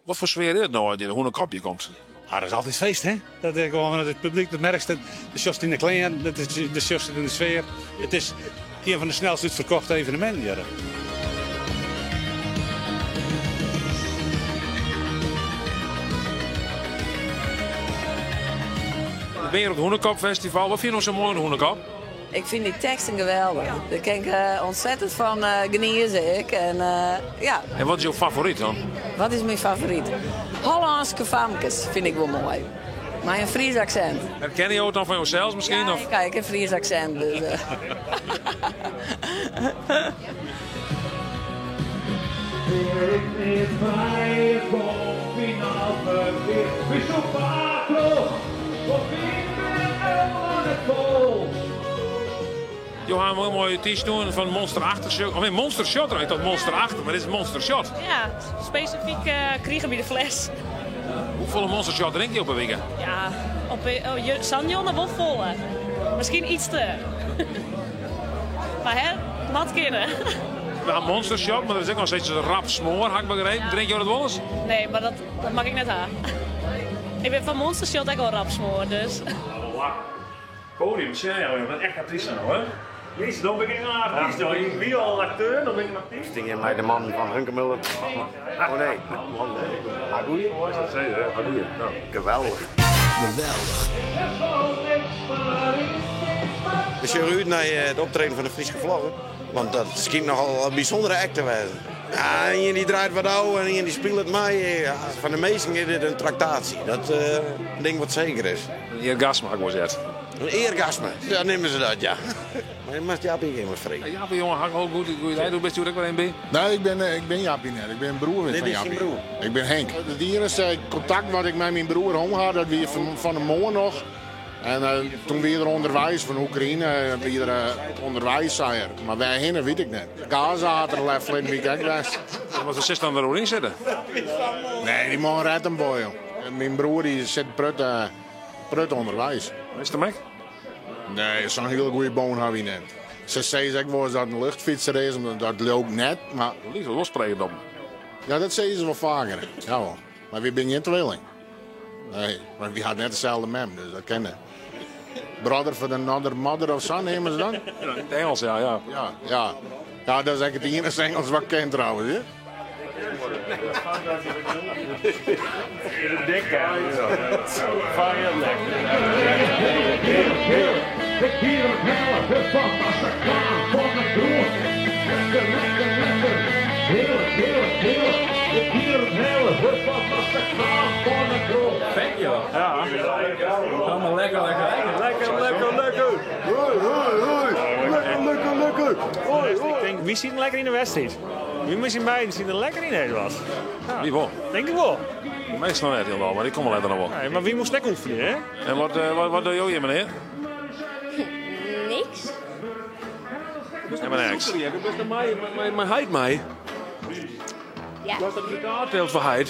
Wat foar sfear is it no as de Hûnekop hjir komt? Ah, dat is altyd feest, hè? Dat is gewoan it publyk, dat merkst, dat sjochst yn de klean, dat sjochst yn de sfear. It is ien fan de snelst útferkochte eveneminten hjir. We binne hjir op it Hûnekopfestival. Wat fyn jo no sa moai oan de Hûnekop? Ik fyn dy teksten geweldich. Dêr kin ik ontzettend fan genieze ik. En, ja. En wat is jo favoryt dan? Wat is myn favoryt? Hollânske famkes fyn ik wol moai. Mei in Fries aksint. Herkenne jo it dan fan josels miskien? Ja, ik ha ek in Fries aksint. Dus. Jo ha in hiel moai t-shirt fan Monster Achter. Of nee, Monster Shot. Ik tocht Monster Achter, mar dit is Monster Shot. Ja, spesifyk krigen by de fles. Hoefolle Monster Shot drinke jo per wike? Ja, op oh, sa'n jûn wol folle. Miskien iets te. Mar hè, moat kinne. We ha Monster Shot, mar der is ek noch steeds in rap smoar, ha ik begrepen. Drinke jo dat wolris? Nee, mar dat, dat mag ik net ha. Ik bin fan Monster Shot ek al rap smoar, dus. Podium, sjen jo, wat echt artyst no, hè? Jezus, dan bin ik een artiest. Ja. Ik wie al een acteur, dan ben ik een artiest. Stean mei de mannen fan Hunkemöller. Oh nee. Ha goeie? Ha goeie. Geweldich. Geweldich. We sjogge út nei it optreden fan de Fryske Flogger, want dat skynt nochal in bysûndere act te wêzen. Ja, ien dy draait wat ôf en ien dy spilet mei. Ja, fan de minsken is dit in traktaasje. Dat is in ding wat seker is. In eargasme ha ik wolris heard. In eargasme, ja neame se dat, ja. Mar je moatst Jappie ek even freegje. Jappie jonge, ha ik al goed idee. Do bist hjoed ek wer een by? Nee, ik bin Jappie net. Ik bin broer Dit fan is syn Jappie. broer. Ik bin Henk. It iennichste kontakt wat ik mei myn broer hân ha, dat wie fan 'e moarn noch. En toen wie er ûnderweis fan Oekraïne, wie er ûnderweis, sei er. Mar wêrhinne wit ik net. Gaza hat er lêst ferleden wike ek west. Wat silst dan der oer yn sitte? Nee, dy man rêdt him wol, joh. Myn broer dy sit prut, prut ûnderweis. Witst him ek? Nee, sa'n hiele goede bân ha wy net. Se sizze ek wolris dat in luchtfytser is, mar dat leau ik net. Mar... Dat liket wol sprekend op him. Ja, dat sizze se wol faker. Jawol. Mar wy binne gjin twilling. Nee, want wy ha net deselde mem, dus dat kin net. Brother from another mother of sa neame se dat? Ja, in it Engels, ja, ja. Ja, ja. Ja, dat is ek it iennichste Engels wat ik ken trouwens, hear. Wy sieten lekker yn de wedstriid. Wy mei syn beiden sieten der lekker yn, Eduard. Ja. Wie wol? Tink ik wol. Meastal net hielendal, mar ik kom wol letter noch wol. Nee, mar wy moasten ek oefenje, hè? En wat, wat, wat dogge jo hjir, menear? Niks. Helemaal niks. Ik bist mei mei heit mei. Ja. Du hast een gitaar tilt foar heit.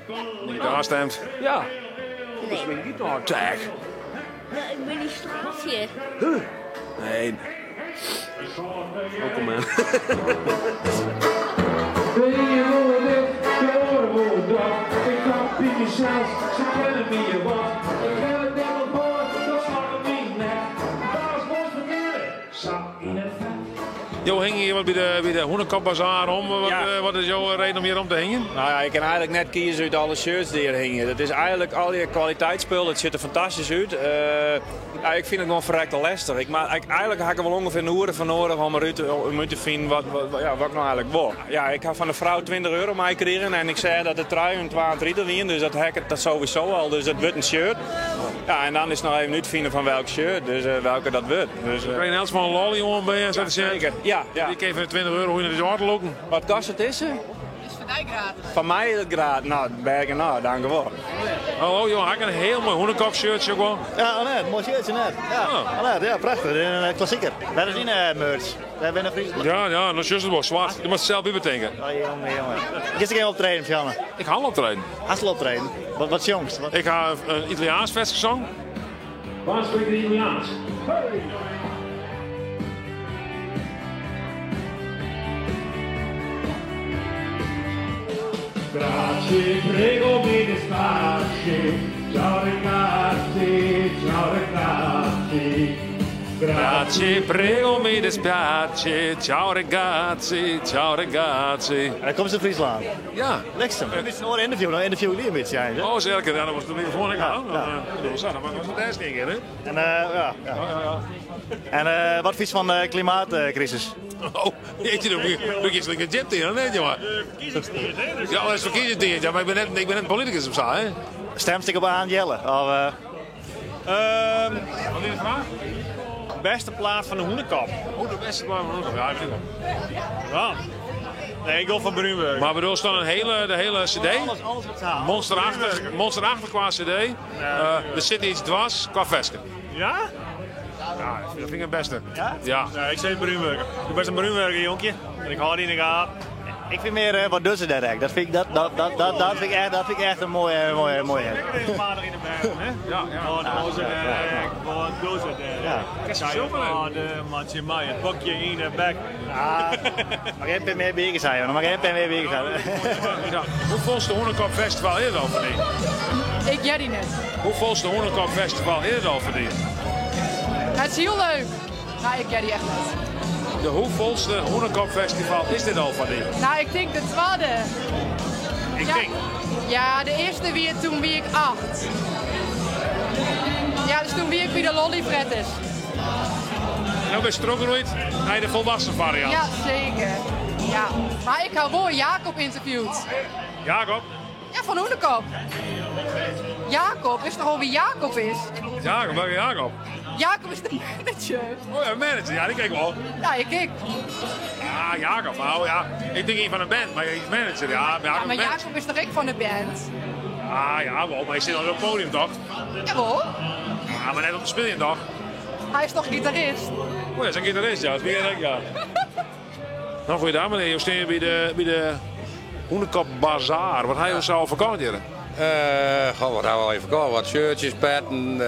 De gitaar stemt. Ja. Nee. Mijn gitaar tag. Nou, ik ben niet strafje. Huh? Nee. Oh, kom maar. Jo hingje hjir wat by de Hûnekopbazaar om. Wat, Ja. wat is jo reden om hjir om te hingjen? Nou ja, ik kin eigenlik net kieze út alle shirts dy't hjir hingje. Dat is eigenlik al dy kwaliteitsspul, it sjocht der fantastysk út. Ja, ik fyn it gewoan ferrekte lestich. Ik, ma, ik, eigenlik ha ik der wol ûngefear in oere foar noadich om derút om út te finen wat, wat, ja, wat ik no eigenlik wol. Ja, ik ha fan de frou 20 euro meikrigen en ik seach dat de truien 32 wiene, dus dat hekket dat sowieso al. Dus dat wurdt in shirt. Ja, en dan is it noch even útfinen fan welk shirt, dus welke dat wurdt. Dus, Krij je elts fan in lolly oan by en sa te sjen. Zeker, ja, ja. Dy kin foar 20 euro hoe je dat ôf te lûken. Wat kostet dizze? Is foar dy gratis. Foar my is it gratis. Nou, bergen nou, dank u wol. Hallo, jo ha ek in hiel moai hûnekop-shirtsje ook wol. Ja, Annette, moai shirtsje net. Ja, Oh. Annette, ja, prachtich. In klassiker. Wêr is dyn merch? Wêr binne Fries? Ja, ja, no sjochst it wol, swart. Je moatst it sels bybetinke. Oh, jonge, jonge. Giest ek even optreden, Sjanne? Ik ha al optreden. Hast al optreden? Wat, wat sjongst? Wat? Ik ha in Italiaans ferske songen. Wa spreekt er Italiaans? Hey! Grazie, prego, mi dispiace. Ciao ragazzi, ciao ragazzi. Grazie, prego, mi dispiace. Ciao ragazzi, ciao ragazzi. En dan komt ze uit Friesland. Ja. Bliksem. Dit is een interview, nou interview ik die een beetje eigenlijk. Oh, zeker. Ja, dat was de microfoon ik aan. Dan mag ik het eerst niet in, hè? En, ja, ja. En wat vind je van de klimaatcrisis? Oh, jeetje, dan doe je een jet in, hè, jongen. Ja, dat is verkiezingstijd, ja, maar ik ben net politicus op zo, hè? Stemst ik op aan Jelle? Of, Wat is de vraag? Beste plaat van de Hoenekop. Oh, de beste plaat van de Hoenekop, ja, ik vind het wel. Ja. Nee, ik wil van Brunenburg. Maar bedoel, staan een hele, de hele cd? Alles, alles wat ze halen. Monsterachtig, monsterachtig qua cd. Er zit iets dwars qua vesten. Ja? Ja, dat vind ik het beste. Ja? Ja. Nee, ik zeg Brunenburger. Ik ben een Brunenburger, jonkje. En ik hou die in de gaten. Ik vind meer wat dussen direct. Dat vind ik, dat, dat, dat, dat, dat vind ik, echt, dat vind ik echt een mooie, mooie, mooie. Lekker regelmatig in de bergen, hè? Ja, ja. Wat was het direct, wat doet het direct. Ja. Ja, de matje mij, het bokje in de bek. Ah, mag geen pen meer bier zijn, jongen. Mag geen pen meer bier zijn. Ja. Hoe volste Hoenekop Festival eerder al verdiend? Ik jij die net. Hoe volste Hoenekop Festival eerder al verdiend? Het is heel leuk. Nou, ik jij die echt net. De hoeveelste Hoenekop Festival is dit al van die? Nou, ik denk de tweede. Ik ja. denk. Ja, de eerste wie toen wie ik 8. Ja, dus toen wie ik bij de Lollyfretters. Nou ben je teruggeroeid naar de volwassen variant. Ja, zeker. Ja. Maar ik hou wel Jacob interviewd. Jacob? Ja, van Hoenekop. Jacob is toch al wie Jacob is? Jacob, welke Jacob? Jacob is de manager. Oh ja, manager. Ja, die kijk ik wel. Ja, ik ik. Ja, Jacob. Nou ja, ik denk niet van een band, maar hij is manager. Ja, maar Ja, Jacob maar is manager. Jacob is toch ik van de band? Ah, ja, wel, maar hij zit al op het podium toch? Jawel. Ja, maar net op de spelen toch? Hij is toch gitarist? Oh ja, zijn gitarist, ja. Dat is weer ja. Nou, goeiedag meneer. Je staat bij de, bij de Hoenekop Bazaar. Wat hij ons al verkocht hier? Goh, wat hebben we al even verkocht? Wat shirtjes, petten,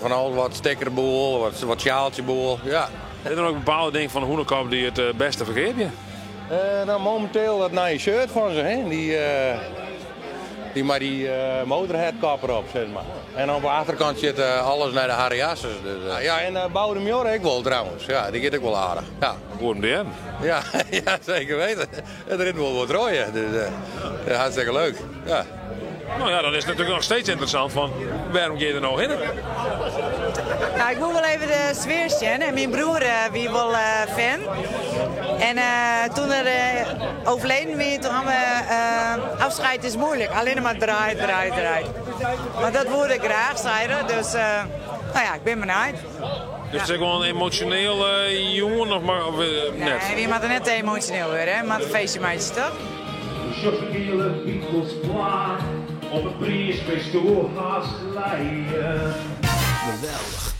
van al wat stickerboel, wat sjaaltjeboel. Ja. Zijn er ook bepaalde dingen van de Hoenekop die het beste vergeet je? Nou, momenteel dat nieuwe shirt van ze, hè? Die maar die motorheadkap erop, zeg maar. En op de achterkant zit alles naar de Harry Asses. Dus, ja, en Bouw de Mjor ik wel trouwens. Ja, die gaat ook wel aardig. Ja. Goed DM. Ja, ja, zeker weten. Er is wel wat rooien. Dus, ja, hartstikke leuk. Ja. Nou ja, dan is het natuurlijk nog steeds interessant van waarom ga je er nou heen? Nou, ik moet wel even de sfeer zien. En mijn broer wie wel fan. En toen er overleden weer, toen hadden we afscheid is moeilijk. Alleen maar draait, draait, draait. Maar dat wilde ik graag, zeiden. Dus nou ja, ik ben benieuwd. Dus het is gewoon een emotioneel jongen nog maar of, net? Nee, die moet er net emotioneel weer, hè? Maar het feestje meisje, toch? De Beatles plaat op het prijsfeest door haast leien. Geweldig.